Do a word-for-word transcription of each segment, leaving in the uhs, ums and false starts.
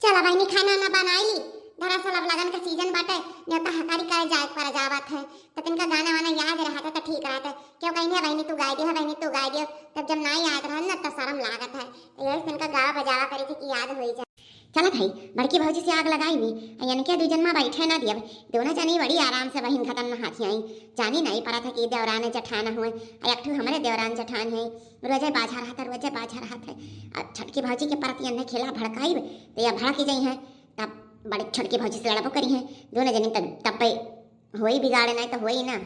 चला बहिनी, खाना ना बनाई ली। दरअसल अब लगन का सीजन बाटे, नेवता हकारी करे जाए पर जावत है, तो तिनका गाना वाना याद रहत है तो ठीक रहत है। क्यों कहीं है बहिनी तू गाय दियो, है बहिनी तू गाय दियो, तब जब ना याद रहत ना तो शर्म लागत है, तो यही तिनका गावा बजावा करी थी कि याद होई जाए। चला भाई, बड़की भौजी से आग लगाई भी, यानी क्या दू जन मा बैठे ना दियब, दोनों जनी बड़ी आराम से बहिन खतन नहाती आई, जानी नहीं पड़ा था कि देवरान जेठान हुए, आ एक ठो हमरे देवरान जेठान है, रोजे बाझा रहत है, रोजे बाझा रहत है। अब छोटकी भौजी के परती अन्ने खेला भड़काइब, तो या भड़क जाई हैं, तब बड़ी छोटकी भौजी से लड़बो करी हैं, दोनों जनी तब, तब पे होई बिगाड़े, नहीं तो होई ना।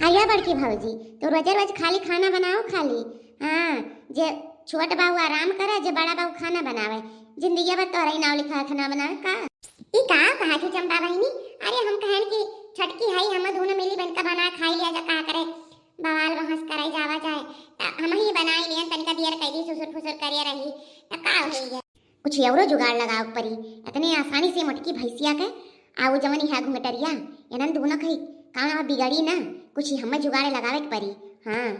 अरे बड़की भौजी, तू रोजे रोज खाली खाना बनाओ खाली। हाँ, जे छोट बाबू आराम करे, जे बड़ा बाबू खाना बनावे। जिंदगी भर तोहरा ही नाव लिखा है खाना बनावे का। ई का कहा थी चंपा बहिनी? अरे हम कहन कि छोटकी है, हम दोनों मिली बनकर बना खाई लिया जा, का करे, बवाल बहस करे जावा जाए, त हम ही बनाई लियन, तनिका देर कैदी सुसुर फुसुर करे रही, त का होई गया? कुछ औरो जुगाड़ लगावे के परी, इतने आसानी से मोटकी भैंसिया के, आ वो जवन है घुंघटरिया, इनन दोनों कही काम बिगड़ी ना, कुछ ही हमें जुगाड़ लगावे के परी। हाँ।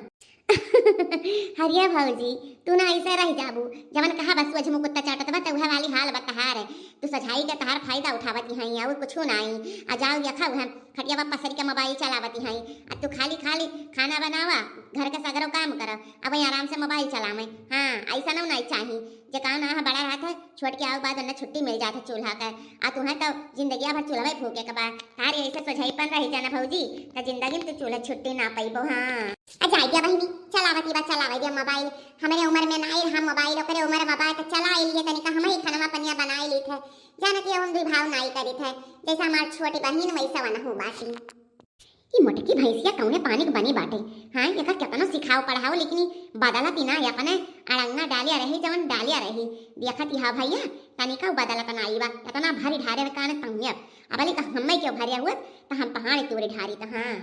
हरिया भौजी, तू ना ऐसे रह जाबू, जवन कहा बस वो झमु कुत्ता चाटत बा, त उहे वाली हाल बा तहार। तू सझाई के तहार फायदा उठावत ही हैं, और कुछ ना आई। आ जाओ देखा उहे खटिया पर पसर के मोबाइल चलावत ही हैं, आ तू खाली खाली खाना बनावा, घर के सगरो काम करा, अब आराम से मोबाइल चलावे। हाँ, ऐसा ना, ना चाही, जे काम ना बड़ा रहत है, छोट के आवे बाद उन्हें छुट्टी मिल जात है चूल्हा के। आ तुहें तो जिंदगिया भर चूल्हा फूके के बा। तार ऐसे सोझाईपन रही जाना भौजी, त जिंदगी में तू चूल्हा छुट्टी ना पइबो। हाँ। आ जाए दिया बहिनी, चलावती बा, चलावे दिया मोबाइल। हमरे उम्र में नाई रहा मोबाइल, ओकरे उम्र में बा, त चला लिए तनिका हम ही खाना पनिया बनाई ली थे। जाना कि हम दुई भाव नाई करी थे, जैसा हमार छोटी बहिन वैसा वनहु बाटी। ई मोटकी भैंसिया कौने पानी के बनी बाटे। हाँ, एकर केतनो सिखाओ पढ़ाओ, लेकिन ई बदलत ही ना, अपने अड़ंगा डालिया रही, जवन डालिया रही। देखत ही हा भैया, तनिका बदलत ना आई बा, इतना भारी ढारे कान तंगियत। अब अली तो हमें क्यों भरे हुए, तो हम पहाड़ तोड़े ढारी तो। हाँ।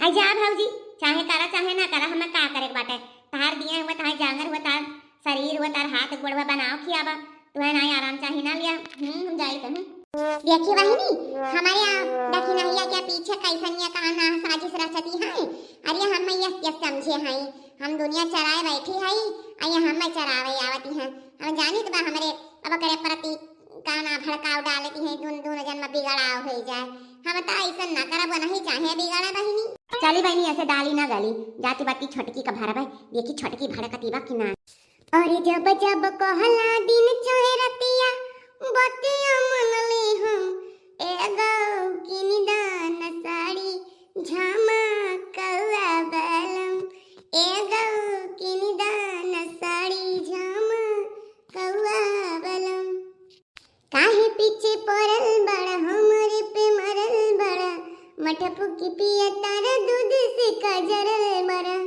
आई जा भौजी, चाहे करा चाहे ना करा, हमें का करे के बाटे? तहार दिए हुए, तहार जांगर हुए, तहार शरीर हुए, तहार हाथ गोड़वा बनाओ खियाबा, तुहे नाई आराम चाही ना लिया। हम्म, हम जाई तहूँ। देखी बहिनी, हमारे यहाँ दखिनहिया के पीछे कैसनिया का ना साजिश रचती है। अरे हम ये, ये समझे हैं, हम दुनिया चराए बैठी है, आ ये हमें चरावे आवती हैं। हम जानित बा हमरे अब करे प्रति का ना भड़काव डालती है, दुन, दुन जन्म बिगड़ाव हो जाए। हम तो ऐसा ना करब, नहीं चाहे बिगड़ा बहिनी। चली बहिनी, ऐसे डाली ना गली, जाती बाती छोटकी का भरब है, देखी छोटकी भड़कती बा कि ना। अरे जब जब कहला दिन चाहे रतिया, बतिया मन ली हम, एगो किनी दान साड़ी झमकौआ बलम, एगो किनी दान साड़ी झमकौआ बलम। काहे पीछे पड़ल बड़ा, हमरे पे मरल बड़ा, मठपुकी पिया तारा दूध से का जरल बड़ा,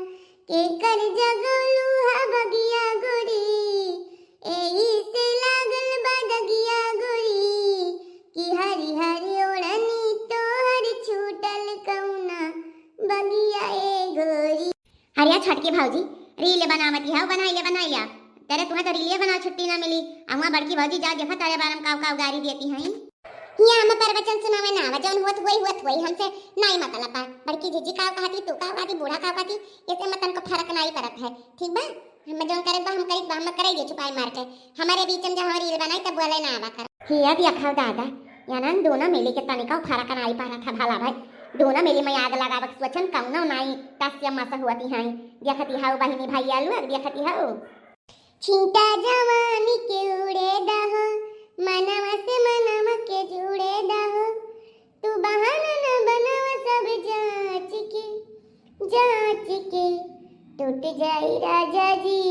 केकर जगौलू हा बगिया गोरी, एही से लागल बा दगिया गोरी, कि हरी हरी ओढ़नी तोहर छूटल कौना बगिया ए गोरी। अरे छोटकी भौजी, रील बनावती है, बनाई ले, बनाई ले। तेरे तुम्हें तो रीले बनाओ छुट्टी ना मिली। अम्मा बड़की भौजी जा देखा तारे बारम काव काव गारी देती हैं। हिया हम प्रवचन सुनावे ना आवा, जौन होत होई, होत होई, हमसे नाई मतलब बा। बड़की जीजी काव कहती, तू काव कहती, बूढ़ा काव कहती, इसे मतन को फर्क नाई पड़त है, ठीक बा? हम जौन करे बा, हम करी बा, हम करे दे छुपाई मार के। हमारे बीच में जब हम रील बनाई तब बोले ना आवा कर। हिया देखा दादा, यानन दोनों मिली के तनिका फर्क नाई पड़त है भला भाई। दोनों मिली में आग लगावक सोचन कौनो नाई तस्य मस होती हैं। देखती हौ बहिनी भैया लोग, देखती हौ। छींटा जवानी के उड़े दहो, मनवा से मनवा के जुड़े दहो। तू बहाना न बनावा सब जांच के, जांच के। टूट जाई राजा जी,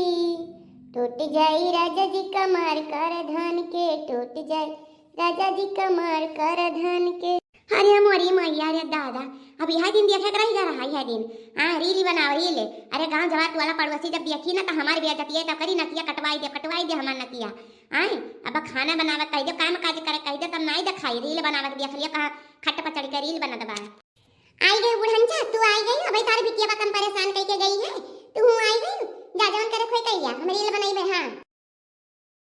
टूट जाई राजा जी कमर कर धान के, टूट जाई राजा जी कमर कर धान के। अरे मोरी मैया रे दादा, अब यह दिन देखे के रह जा रहा है, यह दिन। हाँ, रील बनाओ, रील। अरे गाँव जवार टोला पड़ोसी जब देखी ना, तो हमारे बेइज्जती है, तो करी नतिया कटवाई दे, कटवाई दे हमार नतिया। आए, अब खाना बनावे कह दे, काम काज करे कह दे, तब नाई देखाई, रील बनावे के देख लिया, कहाँ खट पर चढ़ के रील बनत बा।